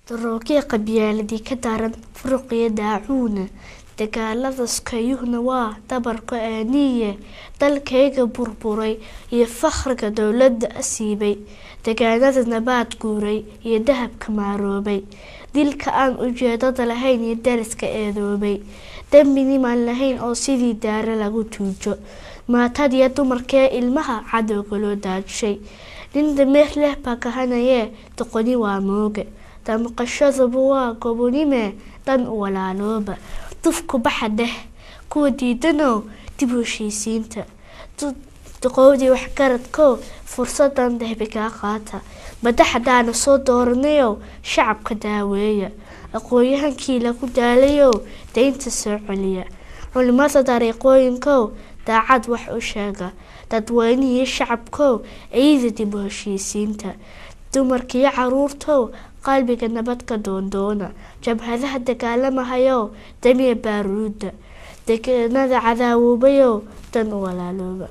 Daroogii qabyaaladii ka daran furuqiyo daacuuna, dagaalada sukayuhuna waa dabarka aaniye. Dalkayga burburay iyo fakhriga dowladda asiibay, degaanada nabaad guuray iyo dahabka maaroobay, dilka aan ujeedada lahayn iyo dariska eedoobay, dembi nimaan lahayn oo sidii daare lagu tuujo, maatadiyo dumarkee ilmaha cadowga loo daadshay. Nin dameer leh baa kahanayee, doqoni waa mooge, damqashaduba waa gobonime, dan u walaalooba. Dufku baxa dheh kuwa diidanow dib u heshiisiinta. Duqowdii waxgaradkow, fursadan dahbi kaa qaata. Madaxdaana soo dooranayow, shacabka daaweeya. Aqoon-yahankii lagu daalayow, deynta soo celiya. Culimada dariiqooyinkow, daacad wax u sheega. Dadweynihii shacabkow, ciida dib u heshiisiinta. Dumarkiiyo caruurtow, qalbiga nabad ka doondoona. Jabhadaha dagaalamahayow, damiya baaruudda. Deegaanada cadaawoobayow, dan u walaalooba.